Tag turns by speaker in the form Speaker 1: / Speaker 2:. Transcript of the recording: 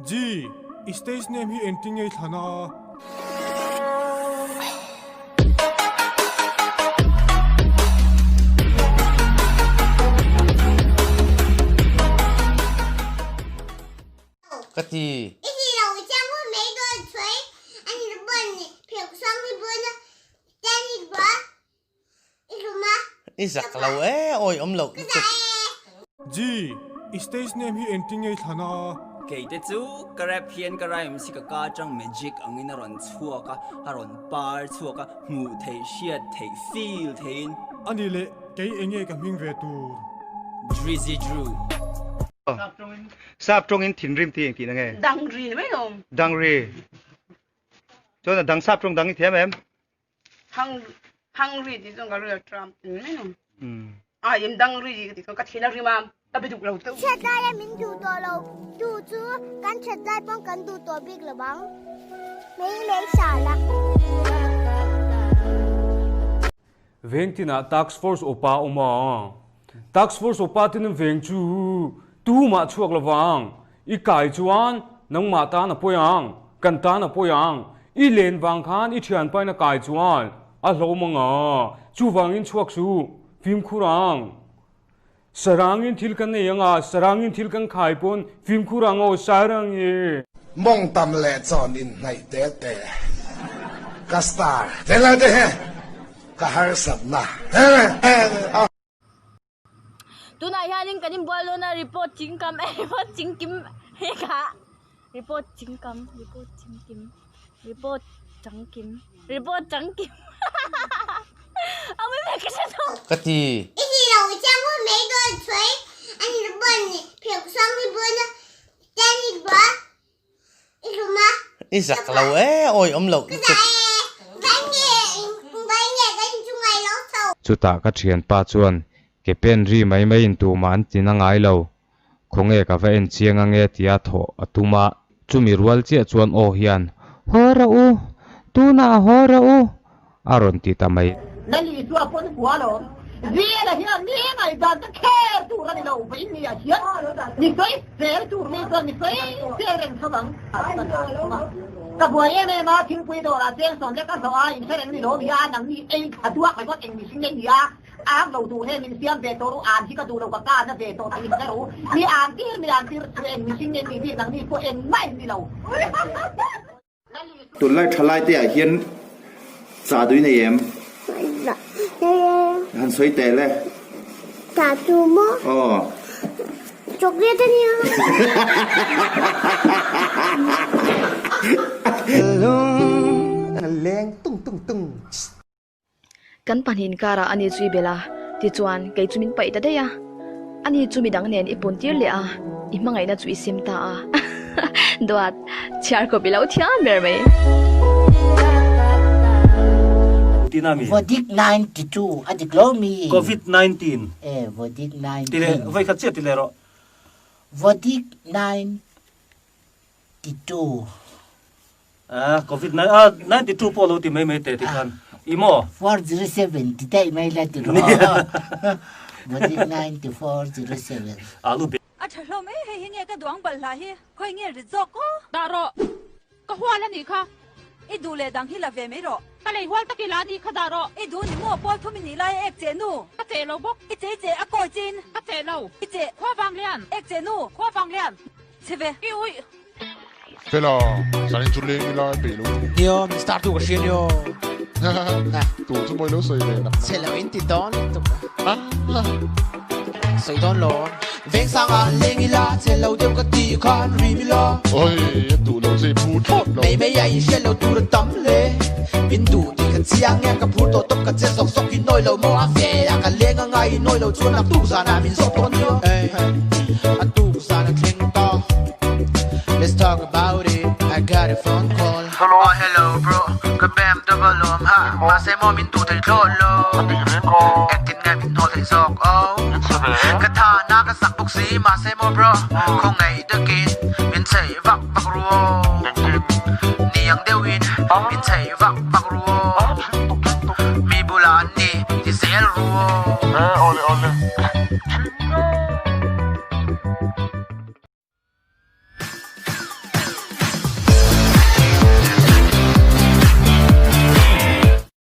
Speaker 1: Ji, i stage name hi engtin nge i thlan a?
Speaker 2: Ka ti. I zak lo e, awi awm loh lutuk.
Speaker 1: Ji, i stage name hi engtin nge i thlan a?
Speaker 3: Kei te chu ka rap hian ka rhymes hi ka ka atang magic angin a rawn chhuak a, a rawn par chhuak a, hmuh theih, hriat theih, feel theihin.
Speaker 1: Ani leh kei enge ka hming ve tur?
Speaker 3: Drizzy Drew.
Speaker 4: Sap tawngin thinrim tih engtihna nge?
Speaker 5: Dangri ni mai lo.
Speaker 4: Dangri. Chuan a dang sap tawng dang i thiam em?
Speaker 5: Hungry tih chuan ka ri a tram tin mai lo. A im dangri tih chuan ka thin a rim a, ka be duk lo teuh.
Speaker 6: Chhiat laia min duh tawh lo tu chu kan that lai pawn kan duh tawh bik lo ang. Mei mei sa la.
Speaker 7: Veng tinah Task Force upa a awm a. Task Force upa tin veng chu tumah chhuak lo vang. I kai chuan nangmah tan a pawi ang, kan tan a pawi ang. I len vang khan i thianpain a kai chuan a hlawm ang a, chuvangin chhuak suh, fimkhur ang. Sarangin thil kan nei ang a, sarangin thil kan khai pawn fimkhur ang aw, sarang e.
Speaker 8: Mawng tam leh chawn inhnaih te te ka star tela te he ka harsatna he he.
Speaker 9: Tunah hianin kan inbual dawn a report chingkam eh report chingkim he kha report chingkam report chingkim report changkim report changkim
Speaker 2: Ka ti. I zak lo e, awi awm loh lutuk.
Speaker 10: Chutah ka thianpa chuan ke pen ri mai mai in tumah an ti na ngai lo, khawnge ka va en chiang ange tia thawh a tum a. Chumi rual chiah chuan aw hian, Haw rawh u! Tunah haw rawh u! a rawn ti ta mai.
Speaker 11: Lali chu a pawn hua lo. Zela hian mi ngaihdan te kher tur a ni lo, vawiin ni ah hian mi sawi sel tur mi chuan mi sawi sel reng tho ang. Ka buai em em a, thingpui dawrah cheng sawm lek a hlawh a, inhre reng ni lo mi a, nangni ei a duak mai bawk eng mihring nei ni a, ang lo duh he min siam ve tawh ru, an hi ka duh lo ka kan a ve tawh tih inhre ru, mi an tir mi an tir chu eng mihring nei ni bik nangni pawh engmah in ni lo.
Speaker 12: Tunlai thalai te ah hian cha dui nei em? Han sawi teh le.
Speaker 6: Cha chu maw?
Speaker 12: Aw.
Speaker 6: Chocolate a nia.
Speaker 13: Leng tung tung tung.
Speaker 14: Kan pahnih inkarah ani chu i belh a, tichuan kei chu min paih ta daih a. Ani chu midang nen i pun tir leh a, i hmangaihna chu i sim ta a. Duat, chhiar kawp i lo thiam ber mai.
Speaker 15: Vodik 92 a dik lo mi?
Speaker 16: Covid 19.
Speaker 15: E vodik 19.
Speaker 16: Ti leh vawi khat chiah ti leh rawh.
Speaker 15: Vodik 92.
Speaker 16: Ah, Covid nine ah 92 pawh lo ti mai mai teh ti khan. I maw?
Speaker 15: 407 ti daih mai la ti rawh. Vodik 9407.
Speaker 16: Alu be.
Speaker 17: A tha hlawm e, hei hi nge ka duang balh hlah hi, khawi nge rit zawk aw.
Speaker 18: Dah rawh, ka hual a nih kha.
Speaker 17: I duh leh dang hi la ve mai rawh.
Speaker 18: Ka lei hual tak i la a nih kha dah rawh.
Speaker 17: I duh ni maw, pawl thum i nih lai a ek che nu.
Speaker 18: Ka cheh lo bawk.
Speaker 17: I che i che a kawi chin.
Speaker 18: Ka cheh lo.
Speaker 17: I che.
Speaker 18: Khua vang lian.
Speaker 17: Ek che nu.
Speaker 18: Khua vang lian.
Speaker 17: Chhe ve.
Speaker 18: I uih.
Speaker 19: Fela, zanin chu leng ila i peih lo.
Speaker 20: Nio, min start tu ka hria nio.
Speaker 19: Tu chu mawi lo sawi ve nak.
Speaker 20: Chhe lo in ti dawn lutuk a. Sawi dawn lo. Veng sang ah leng ila, chhe lo deuh ka tih khan rim ila.
Speaker 19: Oi, a duh lo che i phur thlawt lo.
Speaker 20: Mei mei a in hriat lo tur a tam hle. Min duh tih ka chiang em, ka phur tawh tawp ka che zawk zawk i nawi lo maw a fe a ka leng a ngai i nawi lo chuan a tuk zanah min zawk tawh nio. A tuk zan a thleng ta. Let's talk about it, I got a phone call.
Speaker 21: Hello.
Speaker 20: Oh hello bro, ka bam ta va lawm ha. Mahse maw min duh thei thlawt lo. Engtin nge min hnawl theih zawk oh. Ka tha na ka sak bawk si, mahse maw bro, khawngaih takin min chei vak vak ru aw. Ni ang deuhin min chei vak vak ru aw. Mi bulah an ni ti zel ru aw.
Speaker 19: Awle awle.